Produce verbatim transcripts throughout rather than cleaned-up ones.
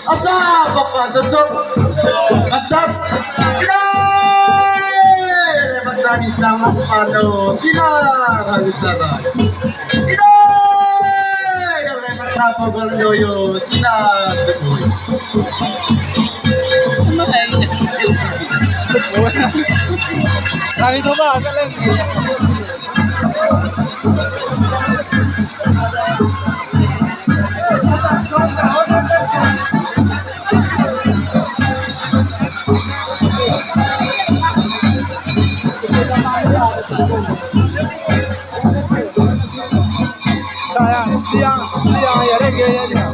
Asa, Bapak cocok. Mantap. Tidak. Mantap, kita lakukan. Sinar, Agus Dara. Tidak. Kenapa gol Joyo? Sinar. Nah, itu, Pak. Sayang, siang, siang, ya, reggae, ya, ya.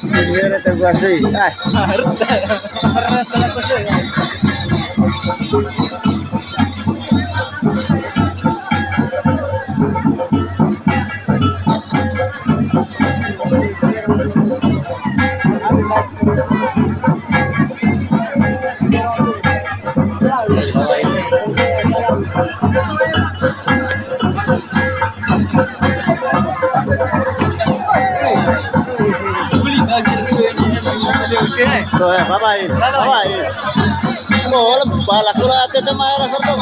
Ini ada tunggu asli. Ah. Tuh, eh, bye-bye. Bye-bye. Oh, lebah lah, kalau ada, ada marah, serta.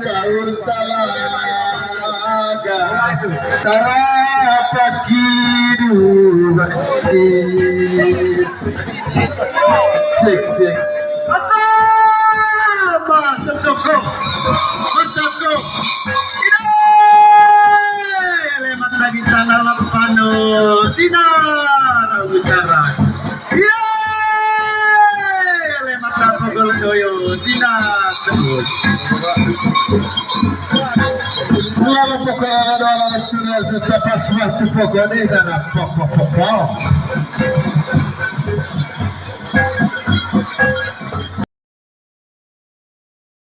Kaur salaga tarapakidu. Cek, cek. Asama, cocoko. Cocoko. Ida. Lemat lagi tanah lapano. Sinar utara. Iya. Lemat tanah pogol doyo. Sinar. Lala poko, lala sudah, sudah pas waktu poko deh, tanah poko, poko.